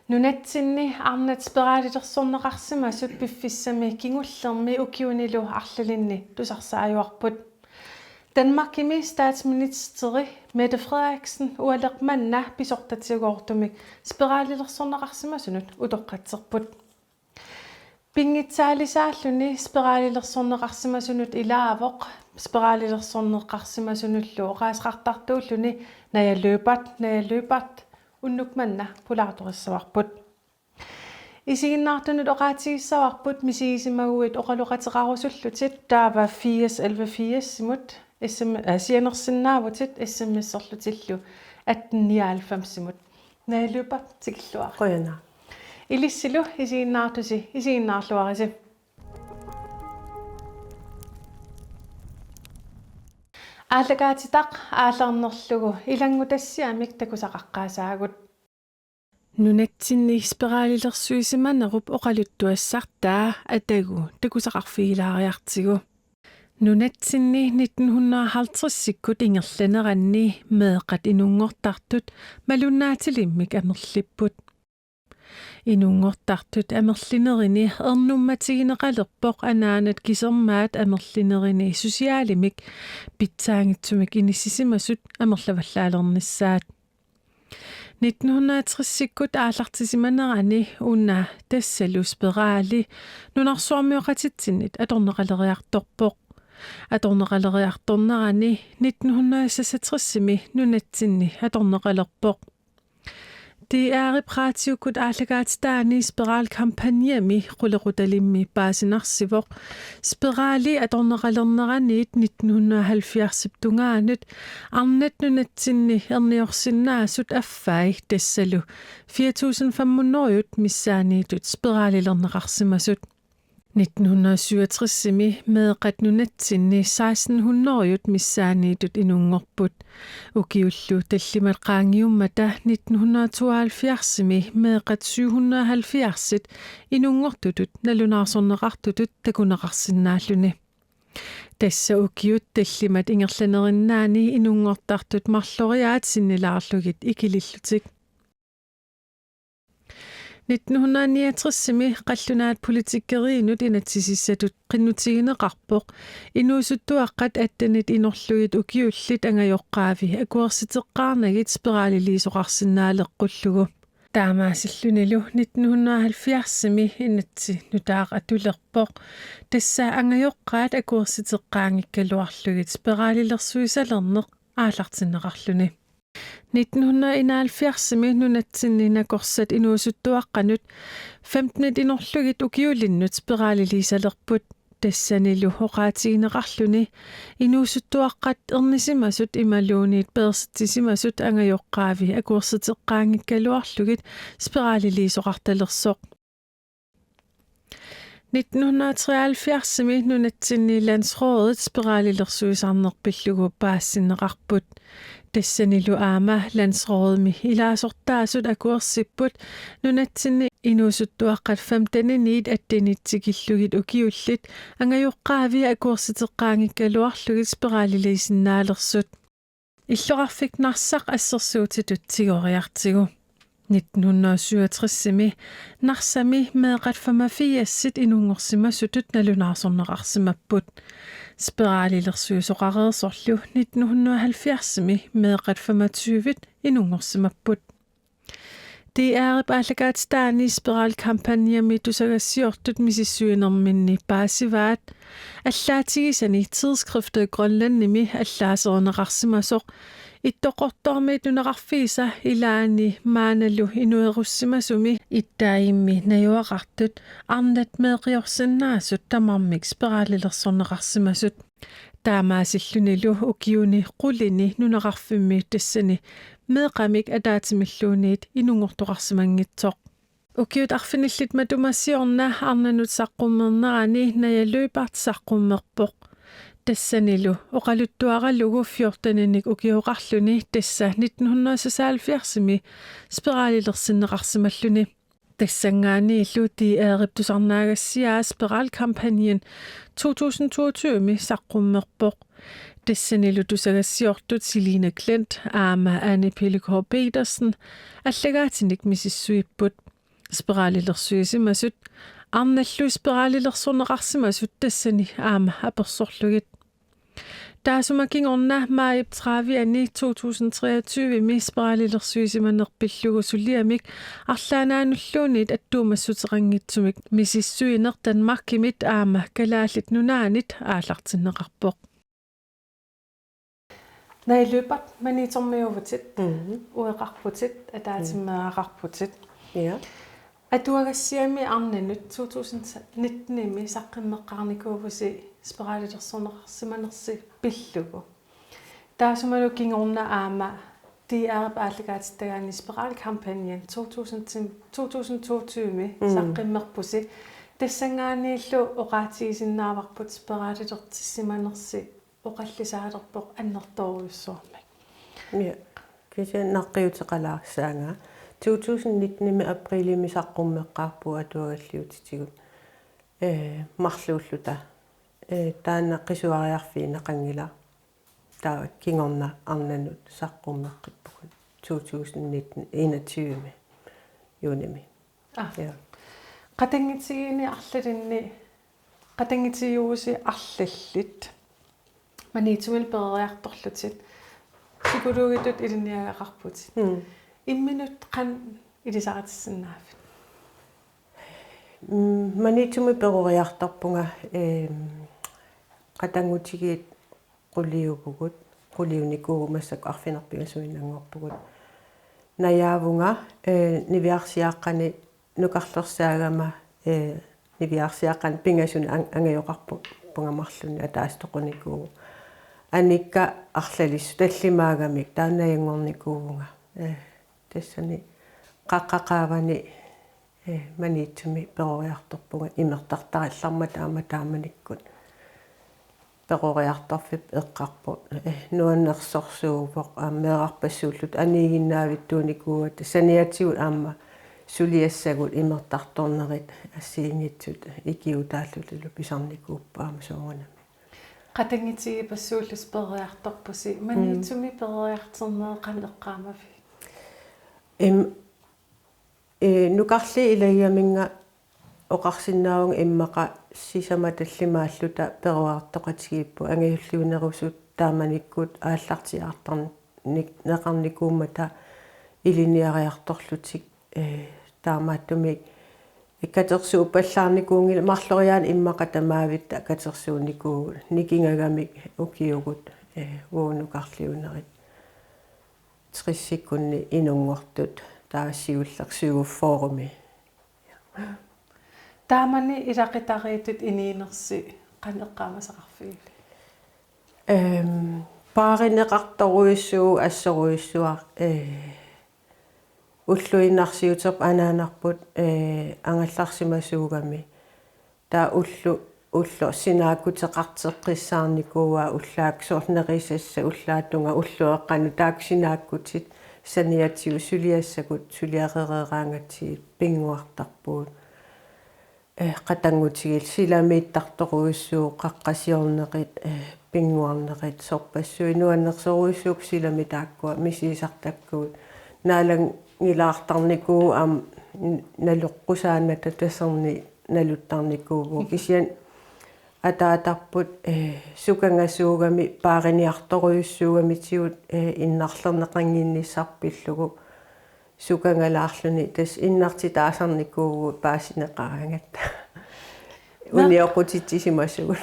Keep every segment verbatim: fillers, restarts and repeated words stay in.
Nunatsinni arnat spiralilersorneqarsimasut piffissami kingullermi ukiunilu arlalinni tusarsaajuarput. Danmarkimi statsministeri Mette Frederiksen ualeq manna pisortatigoortumik spiralilersorneqarsimasunut utoqqatserput. Pinngitsaalisaalluni spiralilersorneqarsimasunut ilaavoq, spiralilersorneqarsimasunullu oqaaseqartartuulluni Naja Løbert, Naja Løbert unnuk manna pulaartorissavarput. Isiginnaartunut oqaatigissavarput misigisimaguit oqaloqateqarusullutit taava firs elleve firsimut S M, äh, sianersinnaavutit S M S-erlutillu atten nioghalvfemsimut. Naja Løbert, tikilluarit. Qujanaq. Ilissilu isiginnaartusi isiginnaarluarisi. Aallakaatitaq aallarnerlugu ilanngutassiamik takusaqaqqaasaagut. Nunatsinni spiralilersuisimanerup oqaluttuassartaa atagu takusaqarfigilaariartigu. Nunatsinni nitten hundrede og halvtredsikkut ingerlaneranni meeqqat inunngortartut malunnaatilimmik amerlipput. Inunngortartut amerlinerini ernummatigineqalerpoq anaanat kisermaat amerlinerini socialimik pitsaanngitsumik inissisimasut amerlavallaalernissaat. Nitten hundrede og tresikkut aallartisimanerani una tassalu spirali nunarsuarmioqatitsinnit atorneqaleriartorpoq. Atorneqaleriartornerani nitten hundrede og seksogtresimi nunatsinni atorneqalerpoq. D R-ip raatiukkut aallakaatitaani spiralkampagnemi qulequtalimmi paasinarsivoq. Spirali atorneqalerneraniit nitten hundrede og halvfjerdsip tungaanut arnat nunatsinni erniorsinnaasut affai tassalu fire tusind fem hundrede missaaniittut spiralilerneqarsimasut. Nitten hundrede og syvogtresimi meeqqat nunatsinni seksten hundrede missaaniittut inunngorput. Ukiullu tallimat qaangiummata nitten hundrede og tooghalvfjerdsimi meeqqat syv hundrede og halvfjerdsit inunngortutut nalunaarsorneqartutut takuneqarsinnaalluni. Tassa ukiut tallimat ingerlanerinnaani inunngortartut marloriaat sinnilaarlugit ikilillutik. Nitten hundrede og niogtresimi qallunaat politikeriinut inatsisissatut qinnutigineqarpoq inuusuttuaqqat attenit inorlugit ukiullit angajoqqaavi akuersiteqqaarnagit spiraliliisoqarsinnaaleqqullugu. Taamaasillunilu nitten hundrede og halvfjerdsimi inatsit nutaaq atulerpoq, tassa angajoqqaat akuersiteqqaanngikkaluarlugit spiralilersuisalerneq aallartinneqarluni. Nitten hundrede og enoghalvfjerdsimi nunatsinni nakorsat inuusuttuaqqanut femtenit inorlugit ukiulinnut spiraliliisalerput. Tassanilu oqaatigineqarluni inuusuttuaqqat ernisimasut imaluunniit peersitsisimasut angajoqqaavi akuersiteqqaanngikkaluarlugit spiraliliisoqartalersoq. Nitten hundrede og treoghalvfjerdsimi nunatsinni landsrådet spiralilersuisarneq pillugu paasitinneqarput. Tassanilu aamma landsrådimi ilaasortaasut akuersipput nunatsinni inuusuttuaqqat femteniniit attenit tikillugit ukiullit angajoqqaavi akuersiteqqaanngikkaluarlugit spiraliliisinnaalersut. Illoqarfik Narsaq assersuutitut tigoriartigu. Nitten hundrede og syvogtresimi Narsami meeqqat femogfirsit inunngorsimasutut nalunaarsorneqarsimapput. Spiralilersuisoqareersorlu nitten hundrede og halvfjerdsimi meeqqat femogtyvit inunngorsimapput. D R-ip aallakaatitaani spiralkampagnemi tusagassiortut misissuinerminni paasivaat. Allaatigisani Tidsskriftet Grønlandimi allaaserineqarsimasoq Ittoqqortoormiit nunaqarfiisa ilaanni maannalu inuerussimasumi Ittaajimmi najugaqartut arnat meeqqiorsinnaasut tamarmik spiralilersorneqarsimasut. Taamaasillunilu ukiuni qulini nunaqarfimmi tassani meeqqamik ataatsimilluunniit inunngortoqarsimanngitsoq. Ukiut arfinillit matuma siorna arnanut saqqummernerani Naja Løbert saqqummerpoq. Tassanilu oqaluttuaralugu fjorteninik ukioqarluni, tassa nitten hundrede og seksoghalvfjerdsimi spiralilersinneqarsimalluni. Tassanngaanniillu D R-ip tusarnaagassiaa spiralkampagnen to tusind toogtyvemi saqqummerpoq. Tassanilu tusagassiortut Celine Klint aamma Anne Pilgaard Petersen allagaatinik misissuipput. spiralilersuisimasut, arnallu spiralilersorneqarsimasut tassani aamma apersorlugit. Taassuma kingorna maajip tredive-ani to tusind treogtyve-mi spiralilersuisimaneq pillugu suliamik arlaannaanulluunniit attuumassuteqanngitsumik misissuineq Danmarkimit aamma Kalaallit Nunaannit aallartinneqarpoq. Naja Lyberth, Maniitsormiuuvutit, Mhm. ueqarputit, ataatsimeeraqarputit. Ja. Atuagassiami arnanut to tusind nitten-imi saqqummeqqaarnikuuvusi spiralilersorneqarsimanersi pillugu. Taassumalu kingorna aamma D R-ip aallakaatittagaani spiralkampagnen to tusind, to tusind toogtyve-mi Mm. saqqummerpusi. Tassanngaanniillu oqaatigiinnarparput spiralilertissimanersi oqallisaalerpoq annertoorujussuarmik. Ja. Kisianni naqqiuteqalaarsaanga. To tusind nitten-imi aprilimi saqqummeqqaarpugut atuagalliutitigut. Ee, marluulluta. Ee, taanna qisuariarfigineqanngilaq. Taava kingorna arnanut saqqummeqqippugut to tusind nitten enogtyve-mi juunimi. Ah. Ja. Qatanngutigiinni arlalinni, qatanngutigiuusi arlallit Maniitsumilu peroriartorlutit, psykologitut ilinniagaqarputit. Mm. Imminut qanoq ilisaritissinnaavit? Mm, Maniitsumi peroriartorpunga, eem, qatanngutigiit quliuvugut, quliunikuuvugut massakkut arfineq-pingasuinnanngorpugut. Najaavunga, ee, niviarsiaqqani nukarlersaagama, ee, niviarsiaqqani pingasunik ang-, angajoqarpunga marlunnik ataaseq toqunikuuvoq. Anikka arlalissuaq tallimaagamik taanna najanngornikuuvunga. Ee, tassani qaqqap qaavani, ee, Maniitsumi peroriartorpunga imertartarallarmat aamma taamanikkut. Peroriartorfik eqqarpoq, ee, nuannersorsuuvoq, aamma meerarpassuulluta aniiginnaavittuunikuugatta saniatigut aamma suliassagut imertartornerit assigiinngitsut ikiuutaallutilu pisarnikuupput aamma soorunami. Qatanngutigipassuullusi peroriartorpusi, Mm. Maniitsumi peroriartornerit qanoq eqqaamavigit? Im-, ee, nukarliit ilagigamikka oqarsinnaavunga immaqa sisamat tallimaalluta peroriartoqatigiipput, angajulliunerusut taamanikkut aallartiaartarni-, neqarnikuummata ilinniariartorlutik, ee, taamaattumik katersuuppallaarnikuunngillat, marloriaaneq immaqa tamaavitta katersuunnikuuvugut nikingagamik ukiugut, ee, uagut nukarliunerit tressikkunni inunngortut, taava siulleq syvogfyrremi. Taamani ilaqutariittut inuunersi qanoq eqqaamasaqarfigivit? Ehm, paarineqartorujussuuvoq, assorujussuaq, ee, ulluinnarsiuterput anaanarput, ee, angerlarsimasuugami. Taava ullu-, ulloq sinaakkuteqarteqqissaarnikuuaa, ullaakkut soorlu nerisassat ullaap tungaa ulloqeqqanut, taakku sinaakkutit saniatigut suliassagut suliarereeraangatsigit pinnguartarpugut. Ee, qatanngutigiillu silamiittartorujussuuvoq, qaqqasiornerit, ee, pinnguarnerit, sorpassuit, nuannersorujussuupput silamit taakkua misigisartakkagut. Naalanngilaartarnikuuvoq aamma n-, naloqqusaannata taserneq naluttarnikuuvugut. Kisianni ataatarput, ee, sukangasuugami paariniartorujussuugamitigut, ee, innarlerneqannginnissarput pillugu. Sukangalaarluni tassa innartitaasarnikuuvugut paasineqaraangatta. Meeq- Unioqqutitsisimasugut.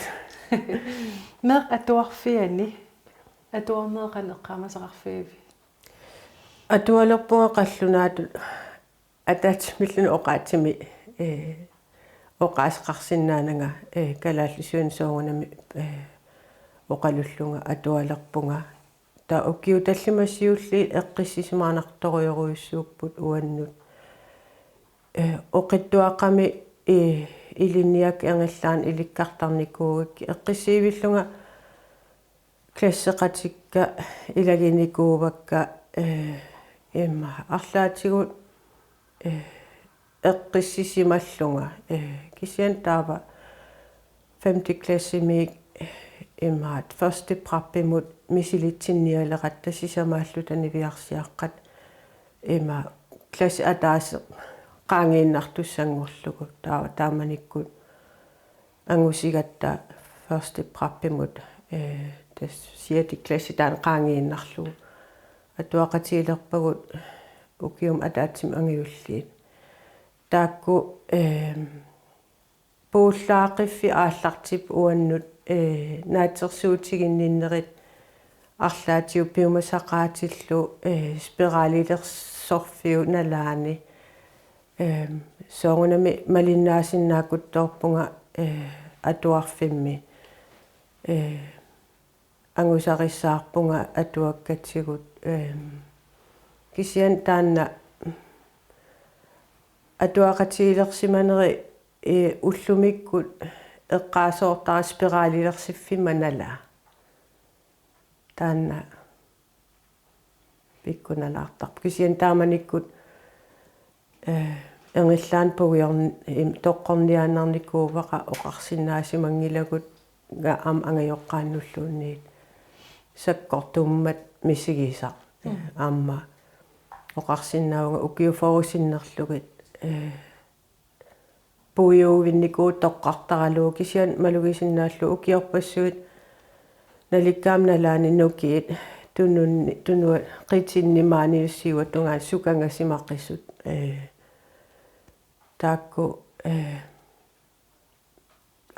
Meeqqat atuarfianni atuarnerit qanoq eqqaamasaqarfigivit? Atualerpunga qallunaatut ataatsimilluunniit oqaatsimi, ee, oqaaseqarsinnaananga, ee, kalaallisuinnaq soorunami, ee, oqalullunga atualerpunga. Taava ukiut tallimat siulliit eqqissisimanartorujorujussuupput uannut. Ee, oqitsuaqqami, ee, ilinniakka ingerlaannaq ilikkartarnikuugakkit eqqissiivillunga klasseqatikka ilaginikuuakka, ee, immaqa arlaatigut, ee, eqqissisimallunga, ee, kisianni taava femte klassimiit, ee, imaat første prepimut misilitsinnialeratta sisamaalluta niviarsiaqqat, imaat klassi ataaseq qaangiinnartussanngorlugu taa-, taamanikkut angusigatta første prepimut, eh, tassa sjette klasse taanna qaangiinnarlugu. Atuaqatigilerpagut ukiumut ataatsimut angajulliit. Taakku, eh, puullaaqiffik aallartippoq uannut, eh, naatsorsuutiginninnerit arlaatigut piumasaqaatillu, eh, spiralilersorfiup nalaani. Eh, soorunami malinnaasinnaaruttorpunga, eh, atuarfimmi. Eh, angusarissaarpunga atuakkatigut, eh, kisianni taanna atuaqatigilersimaneri, eh, ullumikkut eqqaasoortara spiralilersiffimma nalaa. Taanna pikkunalaartarpoq. Kisianni taamanikkut, eh, ingerlaannaq puiorn-, im-, toqqorniaannarnikuuara oqarsinnaasimanngilagut ga-, aamma angajoqqaannulluunniit sakkortuummat misigisaq. Mm. Aamma oqarsinnaavunga ukiut fyrre sinnerlugit, eh, puiuuvinnikuuvoq toqqartaralugu, kisianni malugisinnaallugu ukiorpassuit nalikkaamma nalaani nukiit tununni, tunua qitinni maaniissiuatungaa sukangasimaqisut. Eh, taakku, eh,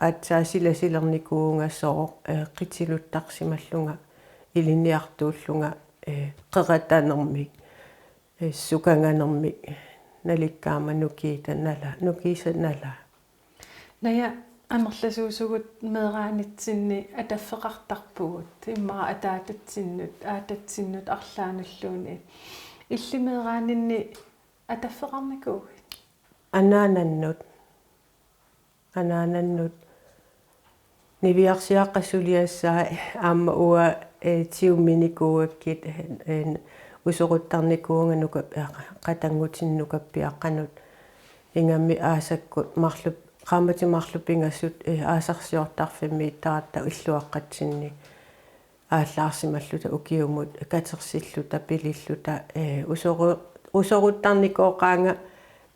aatsaat silasilernikuuvunga sooq, eh, qitiluttarsimallunga, ilinniartuullunga, eh, qeratanermik, eh, sukanganermik, nalikkaamma nukiita nala-, nukiisa nalaa. Naja, amerlasuusugut meeraanitsinni ataffeqartarpugut, immaqa ataatatsinnut, aatatsinnut arlaannulluunniit. Illit meeraaninni ataffeqarnikuuit? Anaanannut. Anaanannut. Niviarsiaqqat suliassaat aamma uanga, eh, tiumminikuugakkit, eh, usoruttarnikuuvunga nukap-, eh, qatanngutinik nukappiaqqanut. Ingammik aasakkut marlup-, qaammatit marluk pingasut, eh, aasarsiortarfimmiittaratta illuaqqatsinni aallaarsimalluta ukiumut katersilluta pililluta, eh, usoru-, usoruttarnikooqaanga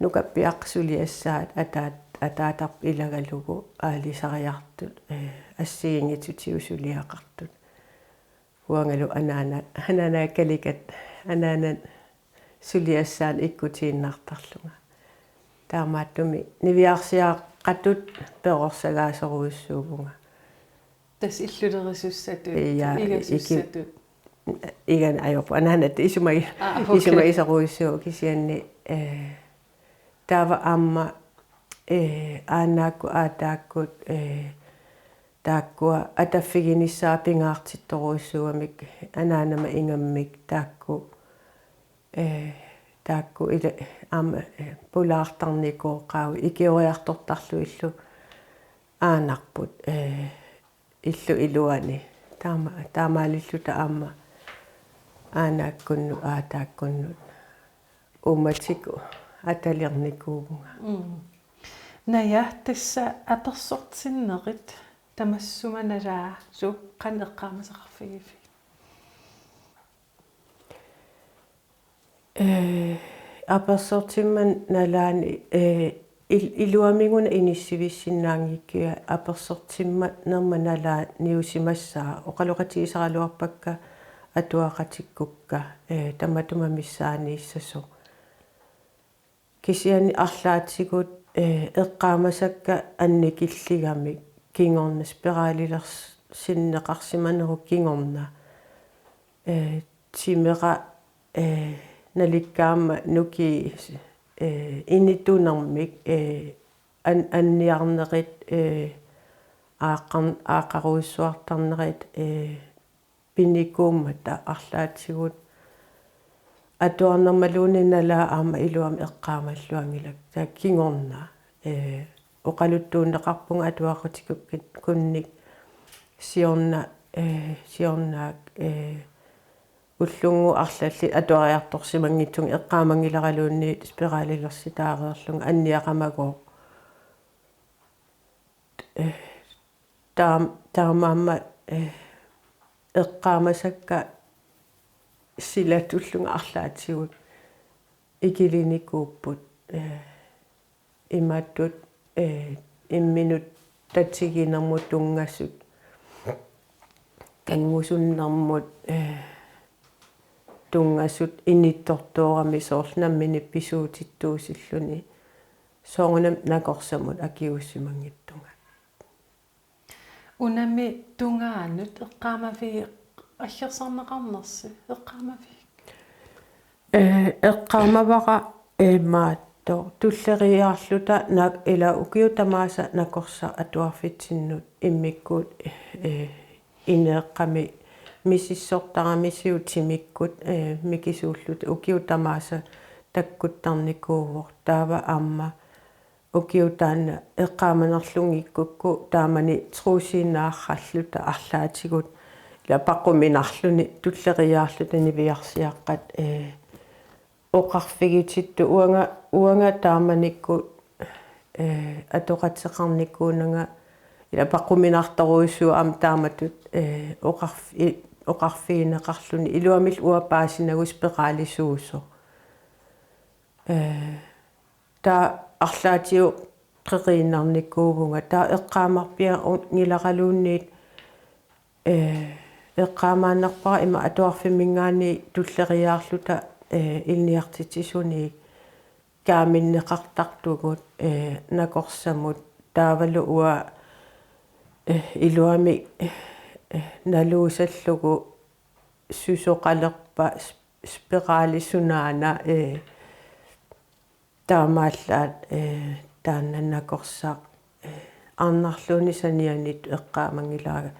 nukappiaqqat suliassaat ataat-, ataatarput ilagalugu aalisariartut, eh, assigiinngitsutigut suliaqartut. Uangalu anaana-, anaanakkalikat anaanat suliassaanik ikkutiinnartarlunga. Taamaattumik niviarsiaqqatut perorsagaasorujussuuvunga. Tassa illulerisussatut, ja, igasussatut. Iki-, igani ajorput. Anaanat isuma-, ah, okay, isumagisorujussuuvoq kisianni, eh, taava aamma, eh, aanaakku aataakkut, eh, taakkua ataffiginissaat pingaartittorujussuugamik anaanama ingammik taakku, eh, taakku ila-, aamma, eh, pulaartarnikooqaat ikioriartortarlugillu aanarput, eh, illup iluani. Taama-, taamaalilluta aamma aanaakkunnut aataakkunnut uummatikkut atalernikuuvunga. Mm. Naja, tassa apersortinnerit tamassuma nalaalu qanoq eqqaamasaqarfigivigit? Eh, apersortimmat nalaani, eh, il-, iluamik una inissivissinnaanngikkiga apersortimmanerma nalaaniusimassaaq, oqaloqatigisaraluarpakka atuaqatikkukka, eh, tamatuma missaaniissasoq. Kisianni arlaatigut, eh, eqqaamasakka annikilligamik kingorna spiralilersinneqarsimanerup kingorna. Eh, timera, eh, nalikkaamma nukii, eh, initunermik, eh, an-, anniarnerit, eh, aaqqar-, aaqqarujussuartarnerit, eh, pinikuummata arlaatigut atuarnermaluunniit nalaat aamma iluamik eqqaamalluanngilakka. Taava kingorna, eh, oqaluttuunneqarpunga atuaqatikkukkunnik siorna, eh, siornaak, eh, ullunngooq arlallit atuariartorsimanngitsumik eqqaamanngilaaraluunniit spiralilersitaareerlunga anniaqamagooq. Eh, taam-, taamaammat, eh, eqqaamasakka silatullunga arlaatigut ikilinikuupput, eh, imatut, eh, imminut tatiginermut tunngasut, kanngusunnermut, eh, tunngasut inittortoorami soorlu nammineq pisuutittuusilluni soorunami nakorsamut akiuussimanngitsunga. Unami tungaanut eqqaamaviuk aggersarneqarnersi, eqqaamaviuk? Eh, eqqaamavara imaattoq tulleriiaarluta na-, ila ukiut tamaasa nakorsaq atuarfitsinnut immikkut, eh, ineeqqami misissortaramisigut timikkut, eh, mikisuulluta ukiut tamaasa takkuttarnikuuvoq, taava aamma ukiut taanna eqqaamanerlunngikkukku taamani truusiinnaarralluta arlaatigut ila paqquminarluni tulleriiaarluta niviarsiaqqat, eh, oqarfigitittut uanga, uanga taamanikkut, eh, atoqateqarnikuunanga ila paqquminartorujussuuvoq aamma taamatut, eh, oqarf-, i-, oqarfigineqarluni iluamillu uanga paasinagu spiralisuusoq. Eh, taava arlaatigut qeqiinnarnikuuvunga. Taava eqqaamarpiaranngilaralunniit, eh, eqqaamaannarpara ima atuarfimminngaanniit tulleriiaarluta, eh, ilinniartitsisuniit kaaminneqartartugut, eh, nakorsamut. Taavalu uanga, eh, iluamik, eh, naluusallugu susoqalerpat sp-, spirali sunaana, eh, taamaallaat, eh, taanna nakorsaq, eh, arnarluunniit sanianiittut eqqaamanngilara,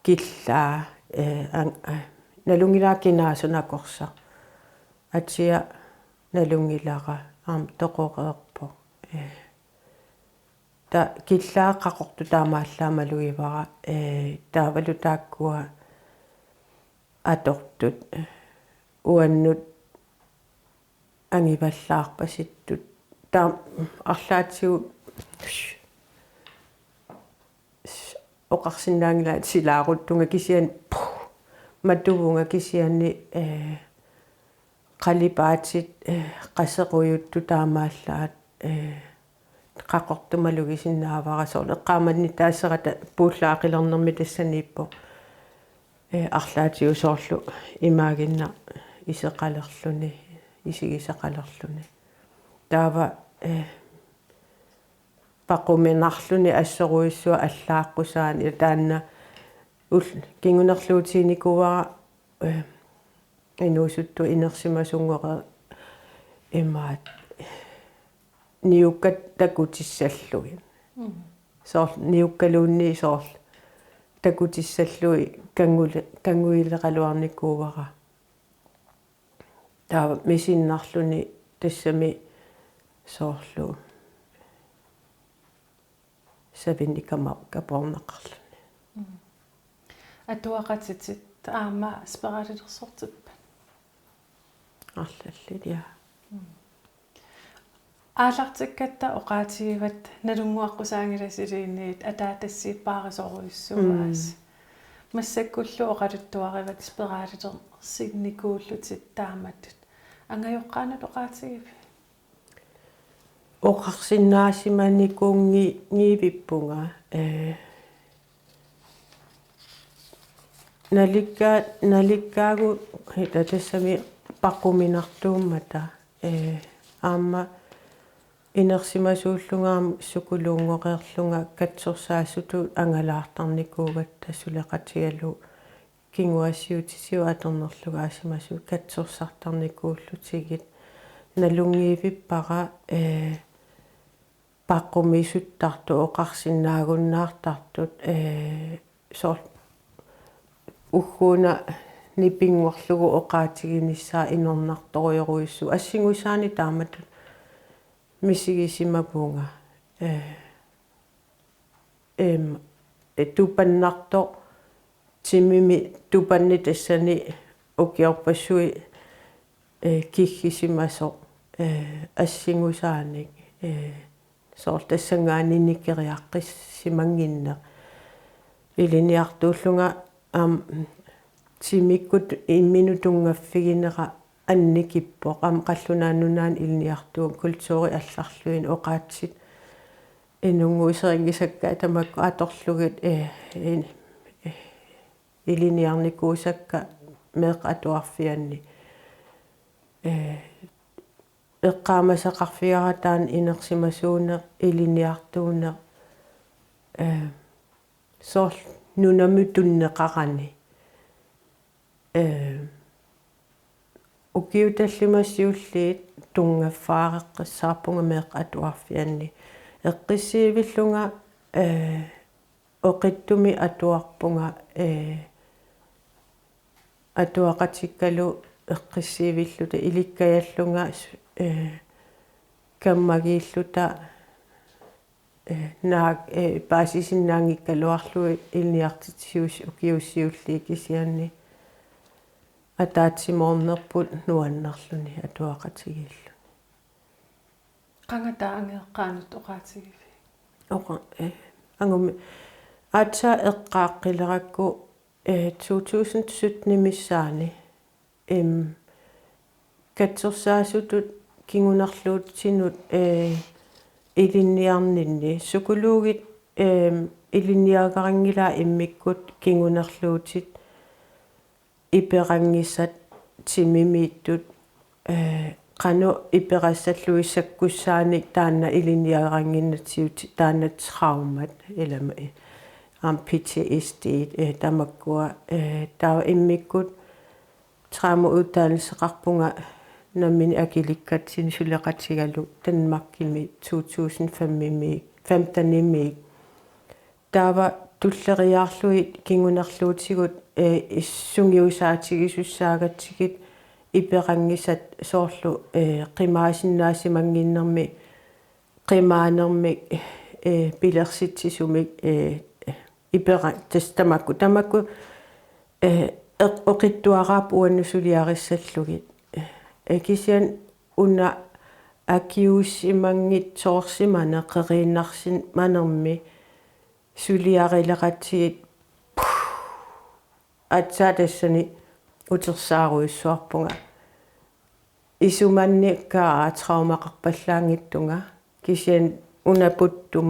killaa, eh, an-, eh, nalunngilara kinaasut nakorsaq. Atia nalunngilara, aamma toqoreerpoq. Eh, taava killaa qaqortoq taamaallaat malugivara, eh, taavalu taakkua atortut, eh, uannut angivallaarpasittut. Taava arlaatigut oqarsinnaanngilara silaaruttunga kisianni, puh, matuvunga kisianni, eh, qalipaatit, eh, qaserujuttut taamaallaat, eh, qaqortoq malugisinnaavara soorlu eqqaamanni taaserata puullaaqilernermi tassaniippoq. Eh, arlaatigut soorlu imaaginnaq iseqalerluni, isigiseqalerluni. Taava, eh, paqquminarluni assorujussuaq allaaqqusaani, ja taanna ul-, kingunerluutiginikuuara, eh, inuusuttut inersimasunngoreersoq imaattoq niukkat takutissallugit. Mm. Soorlu niukkaluunniit soorlu takutissallugit kanngu-, kannguileraluarnikuuara. Taava misinnarluni tassami soorlu savinnik kama-, kapoorneqarluni. Mm. Atuaqatitit aamma spiralilersortippat? Arlallit, ja. Mm. Aallartikkatta oqaatigivat nalunnguaqqusaanngilasi iliinniit ataatassiippaarisorujussuuvoq. Mm. Aasiit massakkullu oqaluttuarivat spiralilersinnikuullutit taamatut. Angajoqqaanut oqaatigiviuk? Oqarsinnaasimanikuunngi-, -nngivippunga, eh, nalikka-, nalikkaagut ila tassami paqquminartuummata, eh, aamma inersimasuullunga aamma psykologinngoreerlunga katsorsaasutut angalaartarnikuugatta suleqatigalugu kinguaassiuutitigut atornerlugaasimasut katsorsartarnikuullutigit. Nalunngivippara, eh, paqqumisuttartut oqarsinnaagunnaartartut, eh, soorlu ugguuna nipinngorlugu oqaatiginissaa inornartorujorujussuuvoq. Assingusaanik taamatut misigisimavunga. Eh, em, eh, tupannartoq timimi tupanni tassani ukiorpassuit, eh, kiggisimasoq, eh, assingusaanik, eh, soorlu tassanngaanniit nikeriaqqissimannginneq. Ilinniartuullunga aamma timikkut imminut tunngaffiginera annikippoq. Aamma Qallunaat Nunaanni ilinniartuuvunga kulturit allarluinnaq oqaatsit inunnguuserinngisakka tamakku atorlugit, eh, in-, eh, ilinniarnikuusakka meeqqat atuarfianni. Eh, eqqaamasaqarfigara taanna inersimasuuneq, ilinniartuuneq, eh, soorlu nunamut tunneqarani. Eh, ukiut tallimat siulliit tunngaffaareqqissaarpunga meeqqat atuarfianni. Eqqissiivillunga, eh, oqitsumik atuarpunga, eh, atuaqatikkalu eqqissiivilluta ilikkajallunga, eh, kammagiilluta, eh, naak, eh, paasisinnaanngikkaluarlugit ilinniartitsisuusi ukiut siulliit kisianni ataatsimoornerput nuannerluni atuaqatigiilluni. Qanga taava angajoqqaanut oqaatigiviuk? Oqa-, eh, angumi aatsaat eqqaaqqilerakku, eh, to tusind sytten missaani, em, katsorsaasutut kingunerluutinut, eh, ilinniarninni. Psykologit, em, ilinniagarinngilaat immikkut kingunerluutit iperanngisat timimiittut, eh, qanoq iperassallugit sakkussaanik taanna ilinniagarinnginnatsigu taanna traumat ilami, eh, aamma P T S D, eh, tamakkua, eh, taava immikkut traumauddannelseqarpunga nammineq akilikkatsinni suleqatigalu Danmarkimi to tusind femimi, femtenimi. Taava tulleriiaarlugit kingunerluutigut, eh, is-, sungiusaatigisussaagatsigu iperanngisat soorlu, eh, qimaasinnaasimanginnermi, qimaanermik, eh, pilersitsisumik, eh, ipera-, tassa tamakku, tamakku, eh, eq-, oqitsuaraapput uannut suliarissallugit. Eh, kisianni una akiuussimanngitsoorsimaneq qeriinnarsimanermi suliarileqatigiit aatsaat tassani utersaarujussuarpunga. Isumanni kaa traumaqarpallaanngitsunga, kisianni una puttut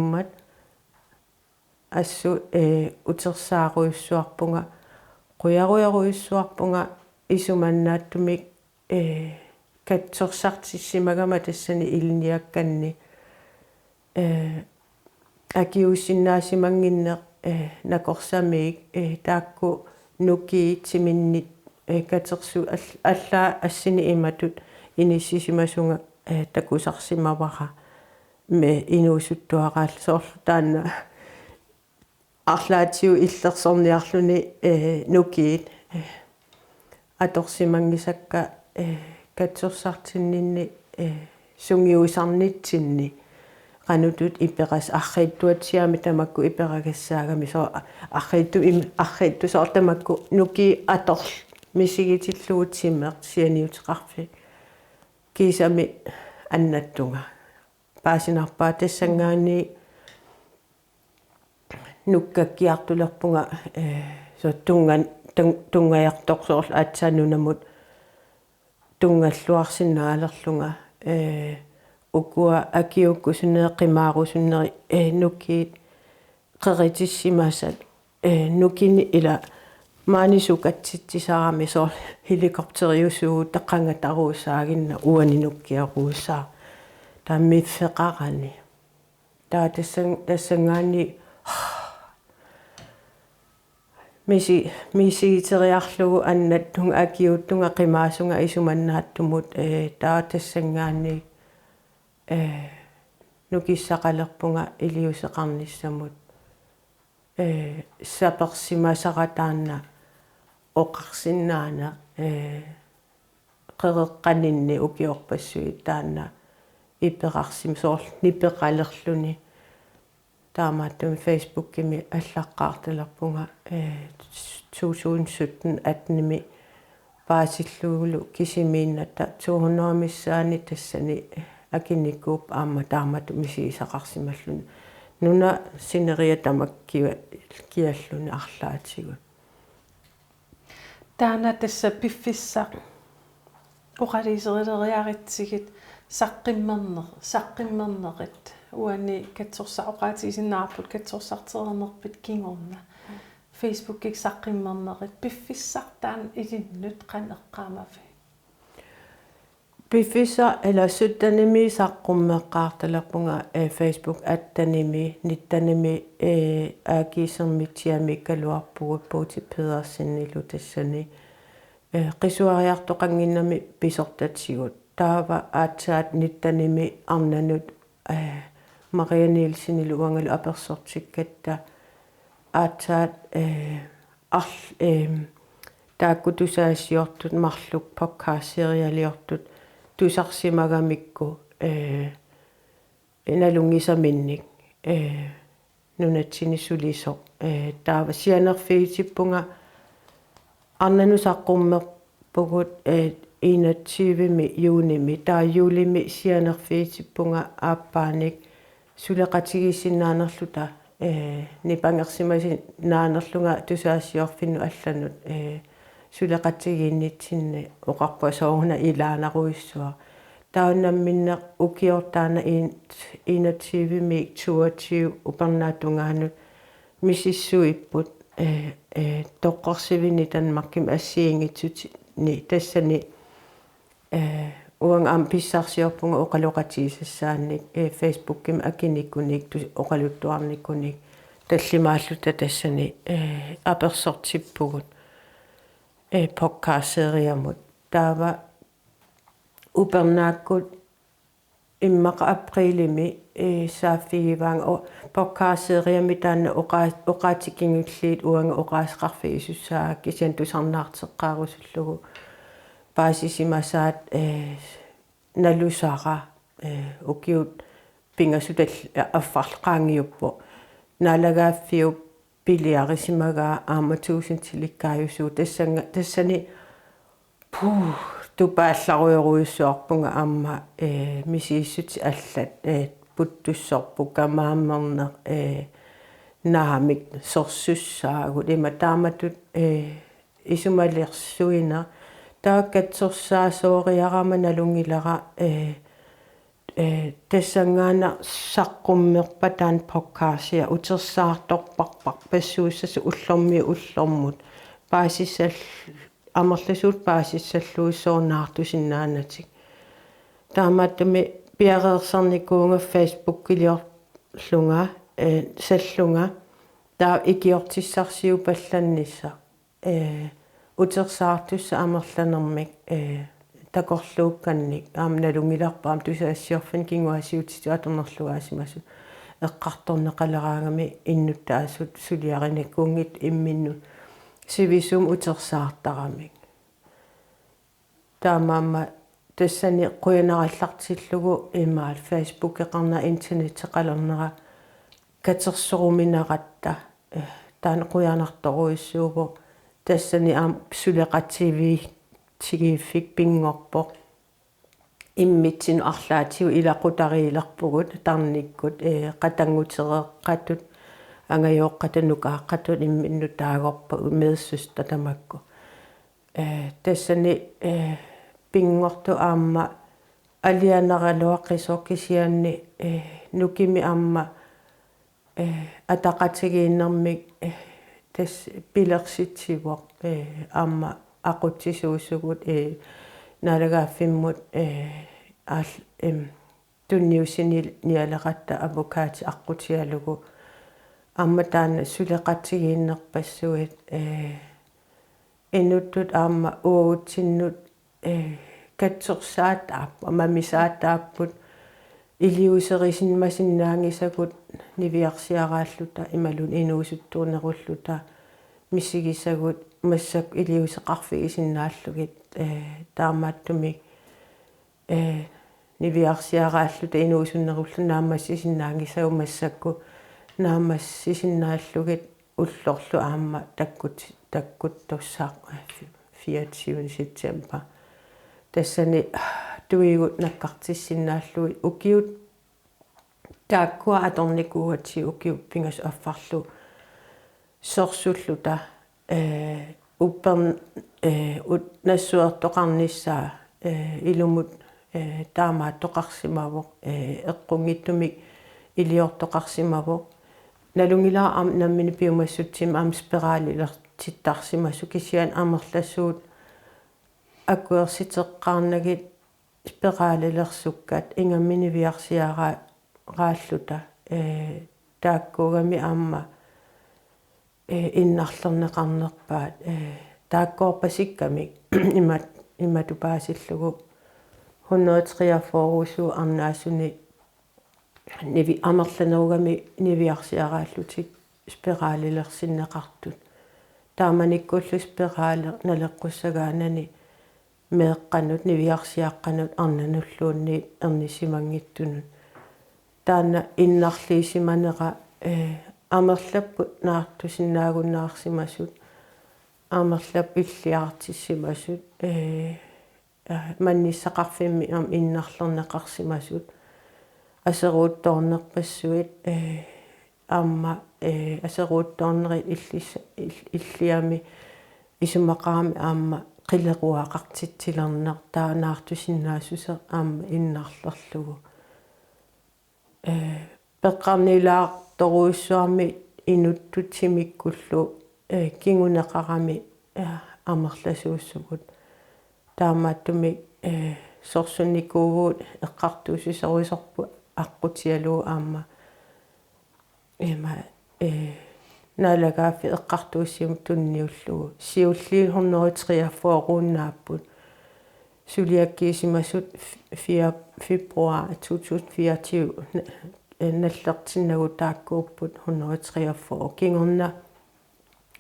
assut, eh, utersaarujussuarpunga, qujarujorujussuarpunga isumannaattumik, eh, katsorsartissimagama tassani ilinniakkanni, eh, akiuussinnaasimanngitsoq, eh, nakorsamiik, eh, taakku nukiit timinnit, eh, katersuut all-, allaat assinik imatut inissisimasunga, eh, takusarsimavara. Me inuusuttuaraallu soorlu taanna arlaatigut illersorniarluni, eh, nukiit, eh, atorsimanngisakka, eh, katsorsartinninni, eh, sungiusarnitsinni qanoq ittut iperas-, arriitsuatsiaamik tamakku iperagassaagami soo-, arriitsu-, im-, arriitsu soorlu tamakku nukiit atorlugit misigitillugu timeq sianiuteqarfik kiisami annattunga. Paasinarpaa tassanngaanniit nukkakkiartulerpunga, eh, soorlu tunngan-, tun-, tunngajartorsuarlu aatsaat nunamut tunngalluarsinnaalerlunga, eh, ukua akiuukkusunnerit qimaarusunnerit, eh, nukiit qeritissimasat, eh, nukinni ila maani sukatsitsisarami soorlu helikopteriusugut taqangatarusaaginna uani nukkiarussaaq. Taava miffeqarani. Taava tassan-, tassanngaanniit misi-, misigiteriarlugu annattunga akiuuttunga qimaasunga isumannaattumut, eh, taava tassanngaanniit, eh, nukissaqalerpunga iliuuseqarnissamut. Eh, sapersimasara taanna oqarsinnaaneq, eh, qereqqaninni ukiorpassuit taanna iperarsim-, soorlu nipeqalerluni. Taamaattumik Facebookimi allaqqaartalerpunga, eh, to tusind sytten attenimi paasillugulu kisimiinnatta to hundrede missaani tassani akinikuupput aamma taamatut misigisaqarsimalluni. Nuna sineriak tamakku kia-, kialluni arlaatigut. Taanna tassa piffissaq oqaluuserileriaritsigit saqqummerner-, saqqummernerit uani katsorsaq oqaatigisinnaavarput katsorsartereernerpit kingorna. Facebookikkut saqqummernerit piffissaq taanna ilinnut qanoq eqqaamavit? Piffissaq ila syttenimi saqqummeqqaartalerpunga, eh, Facebook attenimi, nittenimi, eh, A G-sermitsiami kaluarpugut Puuti Pedersenilu tassani, eh, qisuariartoqannginnami pisortatigut. Taava aatsaat nittenimi arnanut, eh, Maria Nielsenilu uangalu apersortikkatta aatsaat, eh, arl-, eh, taakku tusagassiortut marluk podcasterialiortut tusarsimagamikku, eh, nalunngisaminnik, eh, nunatsinni sulisoq. Eh, taava sianerfigitippunga arnanut saqqummerpugut, eh, enogtyvemi juunimi, taava juulimi sianerfigitippunga aappaanik suleqatigiissinnaanerluta, eh, nipangersimasinnaanerlunga tusagassiorfinnut allanut, eh, suleqatigiinnitsinni oqarpunga sooruna ilaanarujussuaq. Taava namminneq ukioq taanna en-, enogtyvemi toogtyve upernaatungaanut misissuipput, eh, eh, toqqorsivinni Danmarkimi assigiinngitsutinik tassani, eh, uanga aamma pissarsiorpunga oqaloqatigisassaanik, eh, Facebookimi akinikunik tus-, oqaluttuarnikunik tallimaalluta tassani, eh, apersortippugut, eh, podcasteriamut. Taava upernaakkut immaqa aprilimi, eh, saaffigivaanga o-, podcasteriami taanna oqaa-, oqaatigulliit uanga oqaaseqarfigisussaagakku kisianni tusarnaarteqqaarusullugu paasisimasaat, eh, nalusara, eh, ukiut pingasut tal-, affarlu qaangiuppoq. Naalagaaffiup piliarisimagaa aamma tuusintilikkaajusuu tassanga-, tassani puu, tupaallarujorujussuarpunga aamma, eh, misigissutit allat, eh, puttussorput, kamaammerneq, eh, naamik sorsussaagut ima taamatut, eh, isumalersuineq. Taava katsorsaasooriarama nalunngilara, eh, eh, tassanngaannaq saqqummerpat taanna podcastia utersaartorparpassuussasoq ullormiit ullormut. Paasissal-, amerlasuut paasissalluinnarsinnaanatik. Taamaattumik piareersarnikuuvunga Facebookiliorlunga, eh, sallunga. Taava ikiortissarsiupallannissaq, eh, utersaartussaq amerlanermik, eh, takorluukkannik aamma nalunngilarput aamma tusagassiorfinnut kinguaassiuutitigut atornerlugaasimasut eqqartorneqaleraangami innuttaasut suliarinikuunngitsut imminnut sivisuumik utersaartaramik. Taamaammat tassani qujanarallartillugu imaal Facebookeqarnera internetteqalernera katersoruminaratta, eh, taanna qujanartorujussuuvoq, tassani aamma suleqatigiiffik pinngorpoq. Immitsinnut arlaatigut ilaqutariilerpugut tarnikkut, eh, qatanngutereeqqatut, angajooqqatut, nukaaqqatut imminnut taagorpagut meersusta tamakku. Eh, tassani, eh, pinngortoq aamma alianaraluaqisoq kisianni, eh, nukimik aamma, eh, ataqatigiinnermik, eh, tassa pilersitsivoq, eh, aamma aqutsisuusugut, eh, naalagaaffimmut, eh, aal-, em, tunniussinialeqatta advokatit aqqutigalugu. Aamma taanna suleqatigiinnerpassuit, eh, inuttut aamma uagutsinnut, eh, katsorsaataapput, aamma mamisaataapput, iliuuserisimasinnaanngisagut niviarsiaraalluta imaluunniit inuusuttuunerulluta misigisagut massakkut iliuuseqarfigisinnaallugit, eh, taamaattumik, eh, niviarsiaraalluta inuusunnerulluta naammassisinnaanngisagut massakkut naammassisinnaallugit ullorlu aamma takkut-, takkuttussaq, eh, fi-, fireogtyvende september. Tassani tuigut nakkartissinnaallugit ukiut taakkua atornikuugatsigu ukiut pingasut affarlu sorsulluta, eh, uppern-, eh, ut-, nassuertoqarnissaa, eh, ilumut, eh, taamaattoqarsimavoq, eh, eqqunngitsumik iliortoqarsimavoq. Nalunngilara aamma nammineq piumassutsimik aamma spiralilertittarsimasoq, kisianni amerlasuut akuersiteqqaarnagit spiralilersukkat ingammik niviarsiaraalluta, ee, taakkuugamik aamma, ee, innarlerneqarnerpaat, ee, taakkoorpasikkamik imat-, imatut paasillugu hundrede treogfyrre-usuup arnaasunik nivi-, amerlanerugamik niviarsiaraallutik spiralilersinneqartut. Taamanikkullu spirali naleqqussagaanani meeqqanut, niviarsiaqqanut arnanulluunniit ernisimanngitsunut. Taanna innarliisimanera, ee, amerlapput naartusinnaagunnaarsimasut, amerlapput illiartissimasut, ee, ee, mannissaqarfimmi aamma innarlerneqarsimasut, aseruuttoornerpassuit, ee, aamma, ee, aseruuttoornerit illis-, il-, illiami isumaqarami aamma qileruaqartitsilerneq, taava naartusinnaassuseq aamma innarlerlugu. Ee, peqqarniilaartorujussuarmik inuttut timikkullu, ee, kinguneqarami, ee, amerlasuussugut. Taamaattumik, ee, sorsunnikuuvugut eqqartuussisorusorput aqqutigalugu aamma. Ima, ee, naalagaaffik eqqartuussinermut tunniullugu. Siulliit hundrede treogfyrre-uinnaapput. Suliakkiisimasut f-, fire februar to tusind fireogtyve na-, ee, nallertinnagu taakkuupput hundrede treogfyrre. Kingorna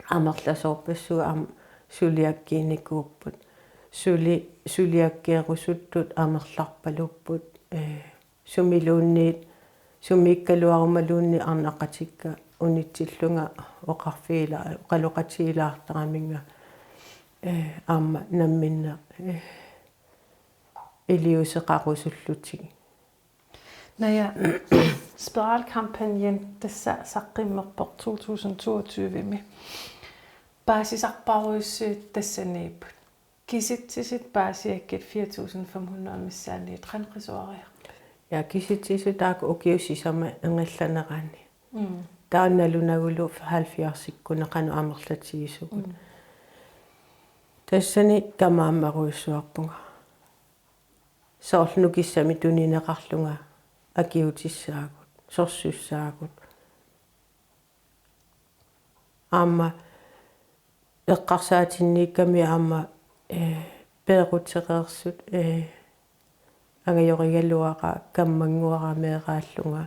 amerlasoorpassuit aamma suliakkiinikuupput. Suli-, suliakkeerusuttut amerlarpaluupput, ee, sumiluunniit, sumiikkaluarumaluunniit arnaqatikka unitsillunga oqarfigiila-, oqaloqatigilaartaramigit, ee, aamma namminneq, ee, iliuuseqarusullutik. Naja, spiralkampagnen tassa saqqummerpoq to tusind toogtyve-mi. Paasisarparujussuit tassaniipput. Kisitsisit paasiakkit fire tusind fem hundrede missaanniit qanoq qisuariarpit? Ja, kisitsisit taakku ukiut sisamat ingerlaneranni. Mm. Taanna nalunagulu halvfjerdsikkuneq qanoq amerlatigisugut. Mm. Tassani kamaammerujussuarpunga. Soorlu nukissamik tunineqarlunga akiuutissaagut, sorsussaagut. Aamma eqqarsaatinniikkami aamma, ee, peerutereersut, ee, angajorigaluara kammannguara meeraallunga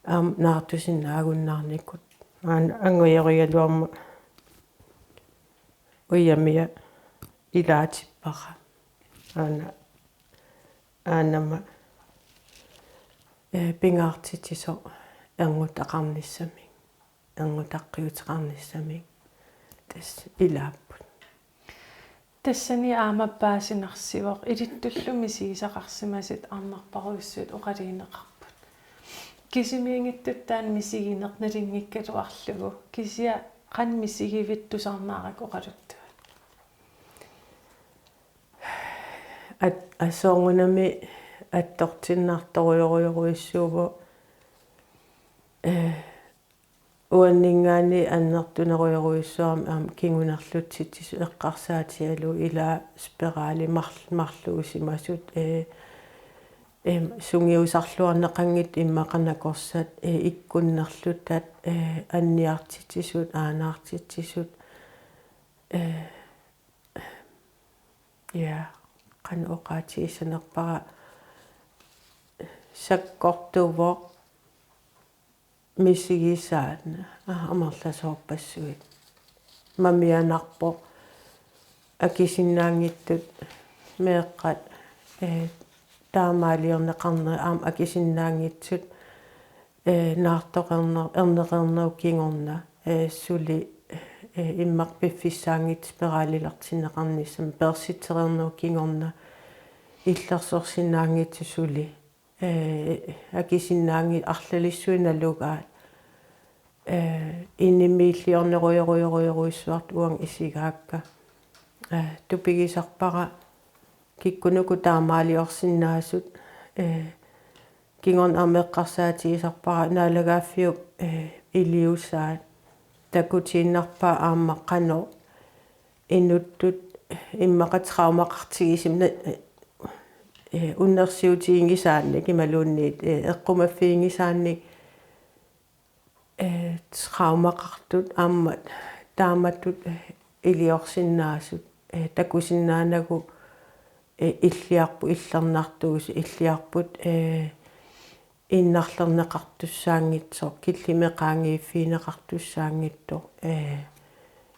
aamma naartusinnaagunnaarnikut. Aana angajorigaluarama ujamia ilaatippara. Aana, aanama, ee, pingaartitsisoq erngutaqarnissamik, erngutaqqiuteqarnissamik tassa ilaapput. Tassani aamma paasinarsivoq, ilittullu misigisaqarsimasut arnarparujussuit oqalugineqarput. Kisimiinngitsut taanna misigineq nalunngikkaluarlugu, kisianni qanoq misigivit tusarnaarakku oqaluttuat? At-, soorunami attortinnartorujorujorujussuuvoq, ee, uanninngaanniit annertunerujorujussuarmik aamma kingunerlutsitsisut eqqarsaatigalugu ilaa spirali mar-, marluusimasut, ee, em, sungiusarluarneqanngitsut immaqa nakorsat, ee, ikkunnerlutat, ee, anniartitsisut, aanaartitsisut, ee, ja, qanoq oqaatigissanerpara, sakkortuvoq misigisaat, aa, amerlasoorpassuit. Mamianarpoq akisinnaanngitsut meeqqat, ee, taamaaliorneqarnerit aamma akisinnaanngitsut, ee, naartoqarner-, erneqarnerup kingorna, ee, suli, ee, immaqa piffissaanngitsoq spiralilertinneqarnissamut, peersitsereernerup kingorna, illersorsinnaanngitsoq suli, ee, akisinnaanngitsut arlalissuit nalugaat, ee, inimiilliornerujorujorujorujussuartut uanga isigaakka. Ee, tupigisarpara kikkunuku taamaaliorsinnaasut, ee, kingorna aamma eqqarsaatigisarpara naalagaaffiup, eh, iliusaat takutiinnarpaa aamma qanoq inuttut immaqa traumaqartigisumik, eh, eh, unnersiutiginngisaannik imaluunniit, eh, eqqumaffiginngisaannik, eh, traumaqartut aamma taamatut, eh, iliorsinnaasut, eh, takusinnaanagu, eh, illiarput illernartuusut, illiarput, eh, innarlerneqartussaanngitsoq, killimik qaangiiffigineqartussaanngitsoq, eh,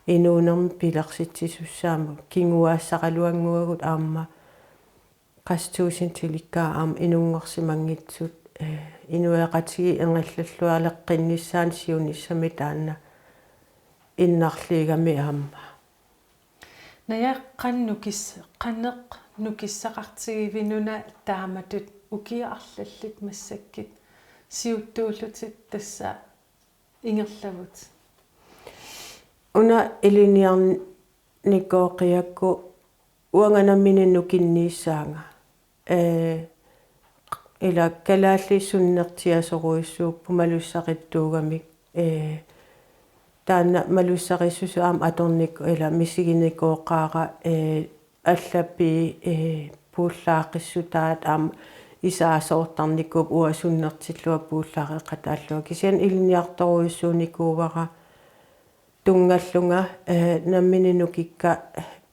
inuunermi pilersitsisussaammat kinguaassaqaluannguagut aamma qassit tuusintilikkaat aamma inunngorsimanngitsut, eh, inuiaqatigiit ingerlallualeqqinnissaannut siunissami taanna innarliigami aamma. Naja, qanoq nukis-, qanoq nukissaqartigivinuna taamatut ukiut arlallit massakkut siuttuullutit tassa ingerlavut? Una ilinniarnikooqiakku uanga nammineq nukinniissaanga. Eh, ila kalaallit sunnertiasorujussuupput malussaqittuugamik. Eh, taanna malussarissuseq aamma atornik-, ila misiginikooqaara, eh, allappi, eh, puullaaqissutaat aamma isaasoortarnikuupput uanga sunnertillunga puullaareqataallunga. Kisianni ilinniartorujussuunikuuara tunngallunga, eh, nammineq nukikka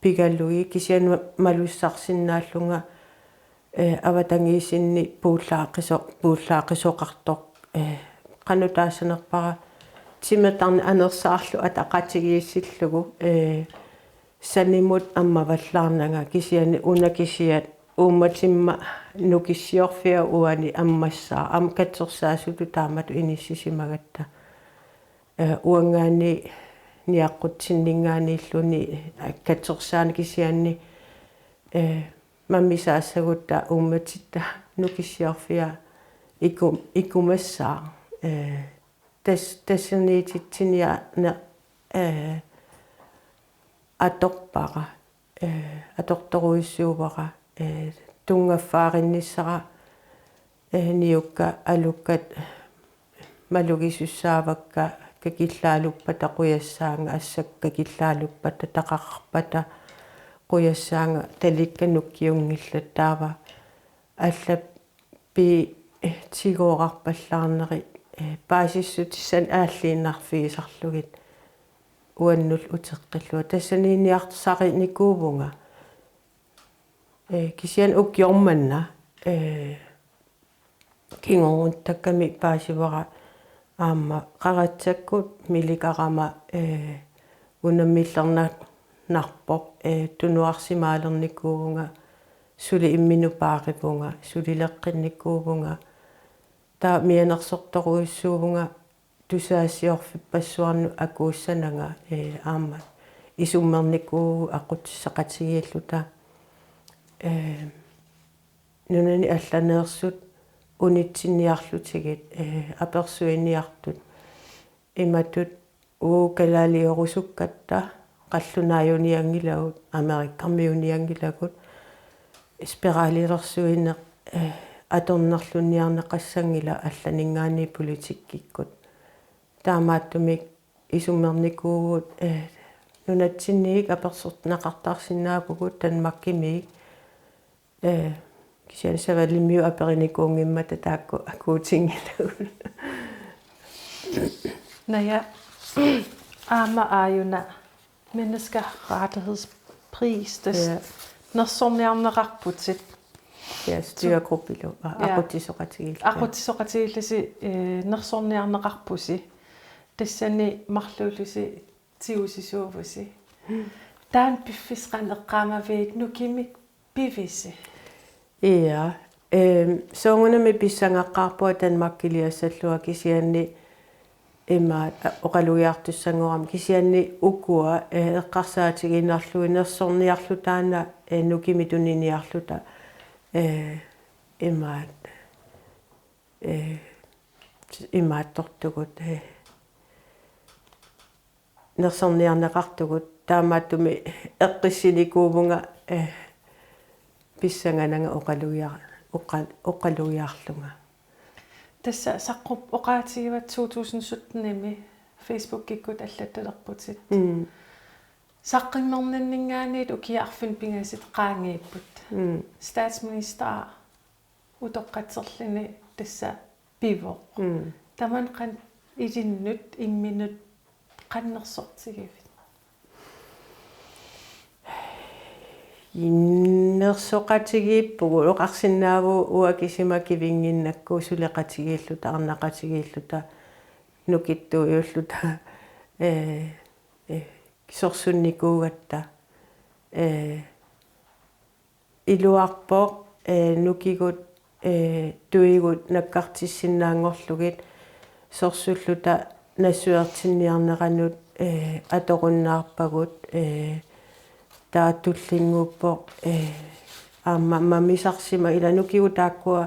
pigalugit, kisianni ma-, malussarsinnaallunga, eh, avatangiisinni puullaaqiso-, puullaaqisoqartoq, eh, qanoq taassanerpara timertarneq anersaarlugu ataqatigiissillugu, eh, sanimut ammavallaarnanga kisianni una kisiat uummatimma nukissiorfia uani ammassaaq aamma katsorsaasutut taamatut inissisimagatta. Eh, uanngaanniit niaqqutsinninngaanniilluni, eh, katsorsaaneq kisianni, eh, mammisaassagutta uummatitta nukissiorfia iku-, ikumassaaq. Eh, tas-, tassaniititsiniarneq, eh, atorpara, eh, atortorujussuuara, eh, tunngaffaaginnissara, eh, niukka alukkat malugisussaavakka, kakillaaluppata qujassaanga, assakka kakillaaluppata, taqaqarpata qujassaanga, talikka nukkiunngillat, taava allappi, eh, tigoorarpallaarneri, eh, paasissutissanik aalliinnarfigisarlugit uannullu uteqqillunga. Tassaniinniarsarinikuuvunga. Eh, kisianni ukioq manna, eh, kingornuttakkami paasivara aamma qaratsakkut milikarama, eh, unammillernarpoq, eh, tunuarsimaalernikuuvunga, suli imminut paarivunga, sulileqqinnikuuvunga, taava mianersortorujussuuvunga tusagassiorfippassuarnut akuussananga, eh, aamma isummernikuuvugut aqutsisaqatigiilluta, eh, nunani allaneersut unitsinniarlutigit, eh, apersuiniartut imatut: Uu, kalaaliorusukkatta, qallunaajunianngilagut, Amerikamiunianngilagut, spiralilersuineq, eh, atornerlunniarneqassanngilaq allaninngaanniit politikkikkut. Taamaattumik isummernikuuvugut, eh, nunatsinniit apersorneqartarsinnaavugut Danmarkimiit, eh, kisianni Savalimiut aperinikuunngimmata taakku akuutinngilagut. Naja, aamma aajuna menneskerettighedspris, tassa. Ja. Nersorniarneqarputit. Ja, styregruppillu, a-, ja, aqutsisoqatigiilluta. Aqutsisoqatigiillusi, eh, nersorniarneqarpusi. Tassani marluullusi tigusisuuvusi. Mm. Taanna piffissaq qanoq eqqaamaviuk, nukimik pivisi? Ja, ehm, soorunami pissangaqqaarpunga Danmarkiliassallunga, kisianni imaat, a, oqalugiartussanngorama, kisianni ukua, eh, eqqarsaatigiinnarlugit nersorniarluta taanna, eh, nukimik tuniniarluta, eh, imaat, eh, imaattortugut, eh, nersorniarneqartugut, taamaattumik eqqissinikuuvunga, eh, pissangananga oqalugia-, oqa-, oqalugiarlunga. Tassa saqqummersitsigivit to tusind syttenimi Facebookikkut allattalerputit. Mm. Saqqummerninninngaanniit ukiut arfineq-pingasut qaangiupput. Mm. Statsminister utoqqatserluni tassa pivoq. Mm. Tamanna qanoq ilinnut imminut qanoq nersortigivit? Innersoqatigiippugut, oqarsinnaavugut uanga kisima kivinnginnakku suleqatigiilluta, arnaqatigiilluta, nukittuujulluta, ee, ee, sorsunnikuugatta, ee, iluarpoq, ee, nukigut, ee, tuigut nakkartissinnaanngorlugit sorsulluta nassuertinniarneranut, ee, atorunnaarpagut, ee, taava tullinnguuppoq, ee, aamma mamisarsimasoq ila nukigut taakkua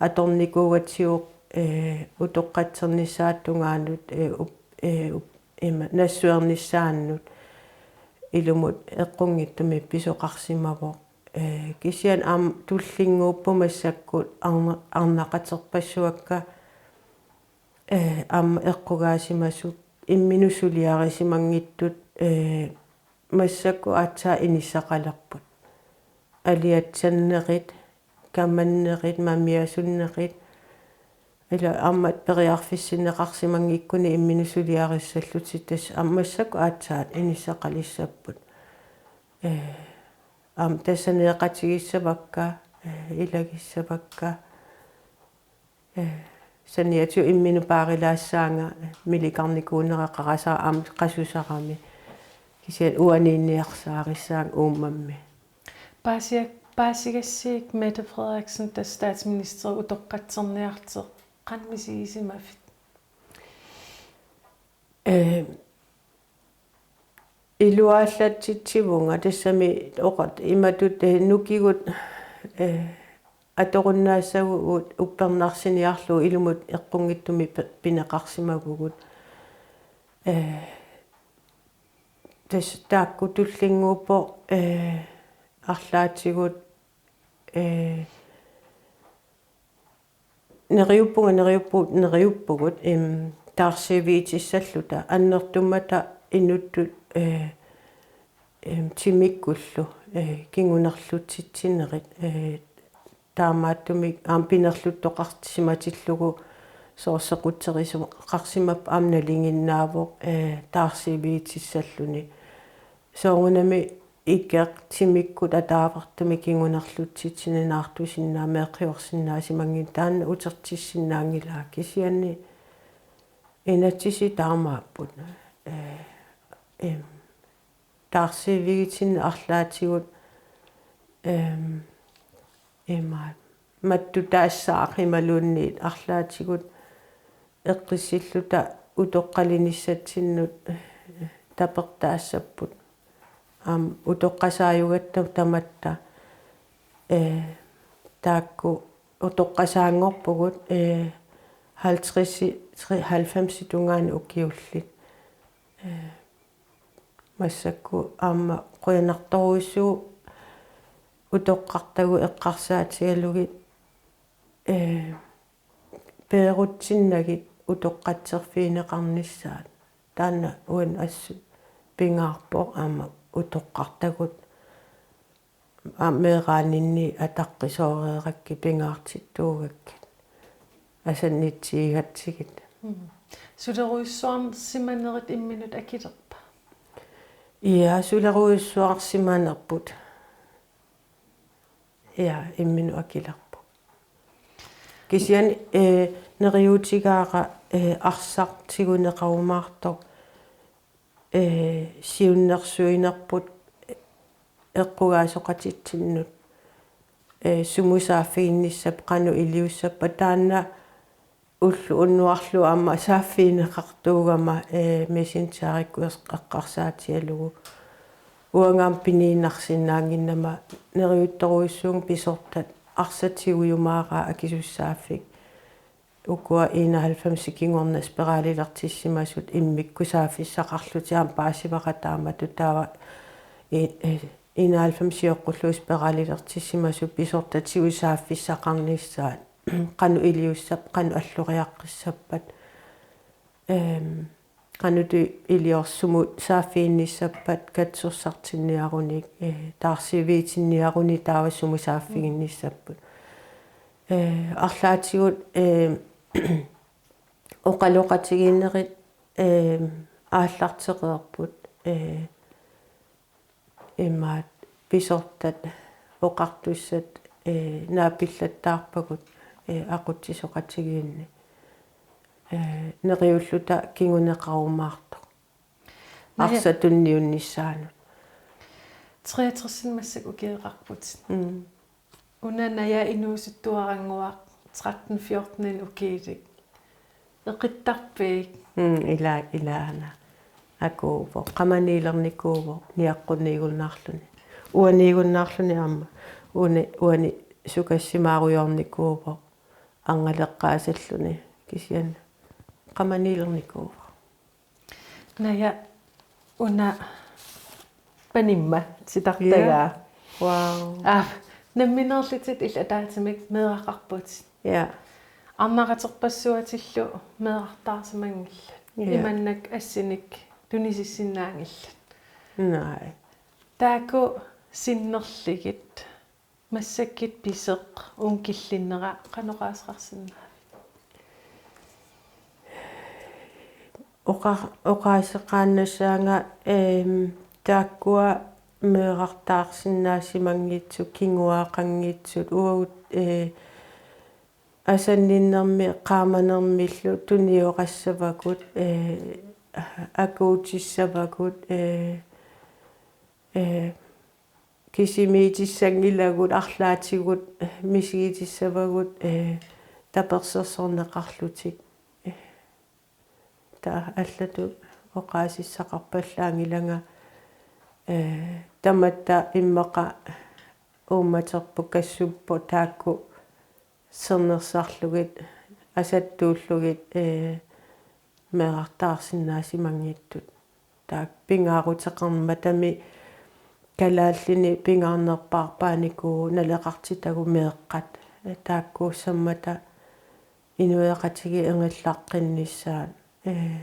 atornikuugatsigu, ee, utoqqatsernissaata tungaanut, ee, up-, ee, up-, ima, nassuernissaannut ilumut eqqunngitsumik pisoqarsimavoq. Ee, kisianni aamma tullinnguuppoq massakkut arna-, arnaqaterpassuakka, ee, aamma eqqugaasimasut imminut suliarisimanngitsut, ee, massakkut aatsaat inissaqalerput. Aliatsannerit, kamannerit, mamiasunnerit. Ila aamma periarfissinneqarsimanngikkuni imminut suliarissallutik tassa aamma massakkut aatsaat inissaqalissapput. Ee, aamma tassani eqatigissavakka, ee, ilagissavakka. Ee, saniatigut imminut paarilaassaanga, ee, milikarnikuunera qarasaar aamma qasusarami. Kisianni uaniinniarsaarissaanga uummammi. Paasia-, paasigassiuk Mette Frederiksen tassa statsminister utoqqatserniartoq qanoq misigisimavit? Ee, iluallatsitsivunga tassami oqat imatut, ee, nukigut, ee, atorunnaassagutsigu uppernarsiniarlugu ilumut eqqunngitsumik pi-, pineqarsimavugut. Ee, tassa taakku tullinnguuppoq, ee, arlaatigut, ee, neriuppunga, neriuppu-, neriuppugut, em, taarsiivigissalluta annertuummat inuttut, ee, em, timikkullu, ee, kingunerlutsitsinerit, ee, taamaattumik aamma pinerluttoqarsimatillugu soorlu sequtserisoqarsimapput aamma nalinginnaavoq, ee, taarsiivigissalluni. Soorunami ikeq timikkut ataavartumik kingunerlutsitsineq naartusinnaasoq meeqqiorsinnaasimanngitsoq taanna utertissinnaanngilaa kisianni inatsisit taamaapput. Ee, em, taarsiivigitinneq arlaatigut, em, ima, mattutaassaaq imaluunniit arlaatigut eqqissilluta utoqqalinissatsinnut, ee, tapertaassapput. Aamma utoqqasaajugatta tamatta, ee, taakku utoqqasaanngorpugut, ee, halvtreds, tre-, halvfems tungaanut ukiullit. Ee, massakkut aamma qujanartorujussuuvoq utoqqartagut eqqarsaatigalugit, ee, peerutsinnagit utoqqatserfigineqarnissaat. Taanna uani assut pingaarpoq aamma utoqqartagut aamma meeraaninni ataqqisooreerakkit pingaartittuugakkit asannitsigigatsigit. Mm. Sulerujussuarsimanerit imminut akilerpa? Ja, sulerujussuarsimanerput. Ja, imminut akilerput. Kisianni, ee, neriuutigaara, ee, arsaq tiguneqarumaartoq, ee, siunnersuinerput eqqugaasoqatitsinnut, ee, sumut saaffiginnissapput, qanoq iliussappat, taanna ulloq unnuarlu aamma saaffigineqartuugama, ee, Messengerikkut eqqarsaatigalugu. Uanga aamma piniinnarsinnaannginnama neriuttorujussuuvunga pisortat arsaq tigujumaaraa akisussaaffik. Ukua enoghalvfems kingorna spiralilertissimasut immikkut saaffissaqarlutik aamma paasivara taamatut taava i-, ee, enoghalvfems sioqqullugu spiralilertissimasut pisortat tiguit saaffissaqarnissaat. qanoq iliussappat, qanoq alloriaqqissappat, ehm, qanoq iliorsugut saaffiginnissappat katsorsartinniarunik, eh, taarsiiviitinniarunik taava sumut saaffiginnissapput. Eh, arlaatigut, eh, oqaloqatigiinnerit, eh, aallartereerput, eh, imaat pisortat oqartussat, eh, naapillattaarpagut, eh, aqutsisoqatigiinni. Eh, neriulluta kinguneqarumaartoq. Naja. Arsaq tunniunnissaanut. Treogtresini massakkut ukioqarputit. Mm. Una Naja inuusuttuarannguaq tretten fjorten ukiulik. Eqittarpiuk? Mm, ila-, ilaana. Akuuvoq. Qamaniilernikuuvoq. Niaqqunniigunnaarluni. Uaniigunnaarluni aamma. Uani, uani sukassimaarujoornikuuvoq. Arnaleqqaasalluni. Kisianni. Qamaniilernikuuvoq. Naja, una panimma titartagaa. Ja. Wow. Aa, nammineerlutit illit ataatsimik meeraqarputit. Ja. Arnaqaterpassuatillu meerartaarsimanngillat. Ja. Imannak assinik tunisissinnaanngillat. Nej. Taakku sinnerlugit. Massakkut pisoq uunga killinnera qanoq oqaaseqarsinnaavit? Oqa-, oqaaseqaannassaanga, ehm, taakkua meerartaarsinnaasimanngitsut, kinguaaqanngitsut, uagut, eh, asanninnermi qaamanermillu tunioqassavagut, eh, akuutissavagut, eh, eh, kisimiitissanngilagut arlaatigut, eh, misigitissavagut, eh, tapersersorneqarlutik. Eh, taava allatut oqaasissaqarpallaanngilanga, eh, tamatta immaqa uummaterput kassuppoq taakku sernersarlugit, asattuullugit, eh, meerartaarsinnaasimanngitsut. Taakku pingaaruteqarmatami kalaallini pingaarnerpaarpaanikuuvoq naleqartitagut meeqqat. Eh, taakkuussammata inuiaqatigiit ingerlaqqinnissaat. Eh,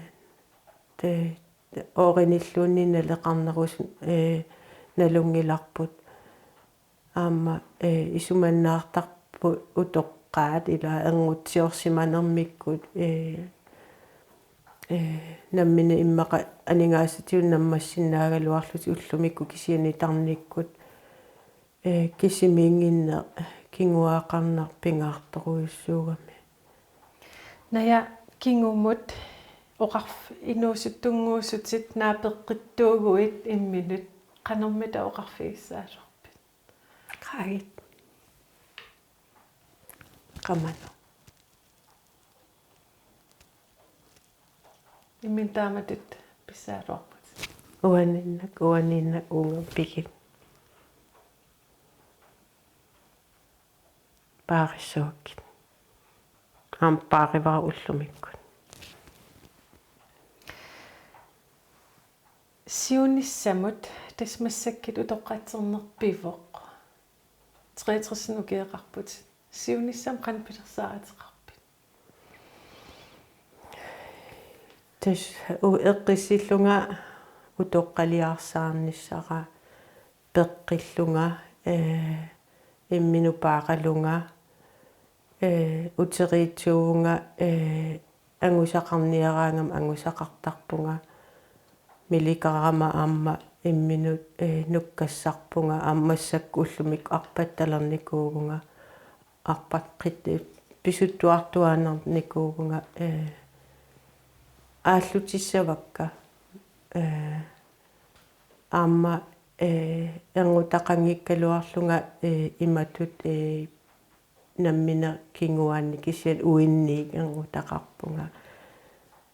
te, te, oorinilluunniit naleqarnerusut, eh, nalunngilarput. Aamma, eh, isumannaartarput utoqqaat ila erngutsiorsimanermikkut, eh, eh, nammineq immaqa aningaasatigut nammassinnaagaluarlutik ullumikkut kisianni tarnikkut, eh, kisimiinnginneq kinguaaqarneq pingaartorujussuugami. Naja, kingumut oqarf-, inuusuttunnguusutit naapeqqittuuguit imminut qanormita oqarfigissagaluarpit? Qaagit. Qamanu. Imminut taamatut pissagaluarputit. Uaniinnak, uaniinnak uunga pigit. Paarissavakkit. Aamma paarivara ullumikkut. Siunissamut tassa massakkut utoqqatserneq pivoq. Treogtresini ukioqarputit. Siunissamut qanoq pilersaaruteqarpit? Tassa u-, eqqissillunga utoqqaliarsaarnissara peqqillunga, eh, imminut paaralunga, eh, uteriitsuuvunga, eh, angusaqarniaraangama angusaqartarpunga, milikarama aamma imminut, eh, nukkassarpunga, aamma massakkut ullumikkut arpattalernikuuvunga, arpaqqit-, eh, pisuttuartuaannarnikuuvunga, eh, aallutissavakka, eh, aamma, eh, erngutaqanngikkaluarlunga, eh, imatut, eh, nammineq kinguaanni kisianni uinniit erngutaqarpunga,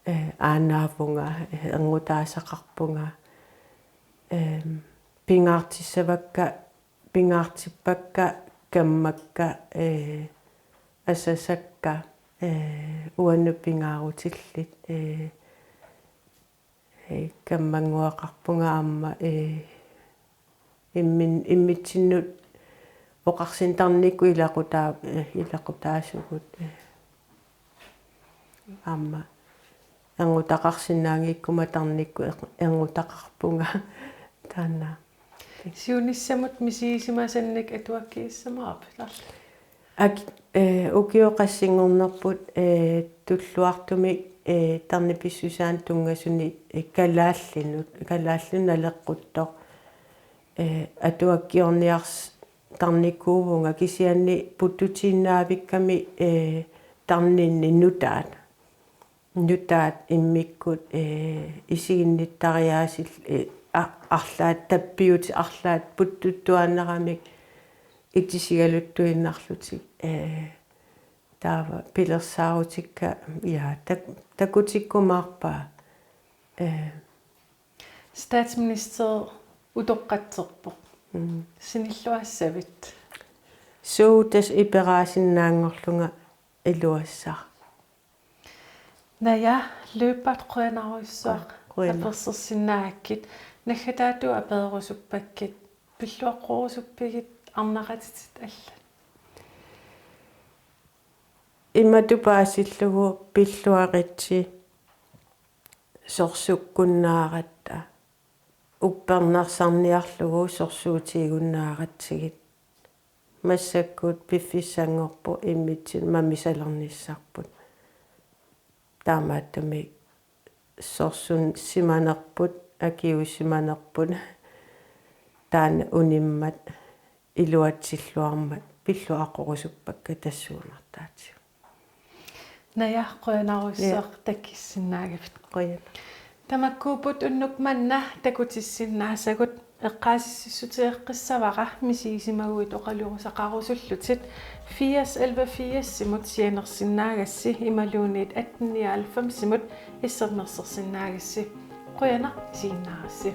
eh, aanaavunga, eh, erngutaasaqarpunga, ehm, pingaartissavakka, pingaartippakka, kammakka, eh, asasakka, eh, uannut pingaarutillit, eh, eh, kammannguaqarpunga aamma, eh, immin-, immitsinnut oqarsinnaanngikkunik ilaqutaa-, eh, ilaqutaasugut, eh. Aamma erngutaqarsinnaanngikkuma tarnikkut er-, erngutaqarpunga taanna. Siunissamut misigisimasannik atuakkiissavarput? Ak-, eh, ukioq qassinngornerput, eh, Tulluartumik, eh, tarnipissutsimut tunngasunik, eh, kalaallinut, kalaallinut naleqquttoq, eh, atuakkiorniars-, tarnikuuvunga kisianni puttutiinnaavikkami, eh, tarninni nutaat. Nutaat immikkut, eh, isiginnittariaasil-, eh, a-, arlaat tappiutit arlaat puttuttuaannaramik itisigaluttuinnarlutik, eh, taava pilersaarutikka, ja, tak-, takutikkumaarpaa. Eh. Statsminister utoqqatserpoq. Mm. Sinilluassavit? Suu, tassa iperaasinnaanngorlunga iluassara. Naja Lyberth, qujanarujussuaq. Qujanaq. Apersorsinnaagakkit. Naggataatut apererusuppakka, pilluaqqorusuppigit arnaqatitit allat? Imatut paasillugu pilluaritsi sorsukkunnaaratta, uppernarsarniarlugu sorsuutigigunnaaratsigu. Massakkut piffissanngorpoq immitsinnut mamisalernissarput. Taamaattumik sorsunsimanerput, akiuussimanerput, taanna unimmat iluatsilluarmat pilluaqqorusuppakka tassuunartaatigut. Naja, qujanarujussuaq. Ja. Takissinnaagavit. Qujanaq. Tamakkuupput unnuk manna takutissinnaasagut, eqqaasitsissutigeqqissavara misigisimaguit oqaluttuaqqusaqarusullutit. Firs elleve firsimut sianersinnaagassi imaluunniit atten nioghalvfemsimut S M S-ersinnaagassi. Qujanaq isiginnaarassi.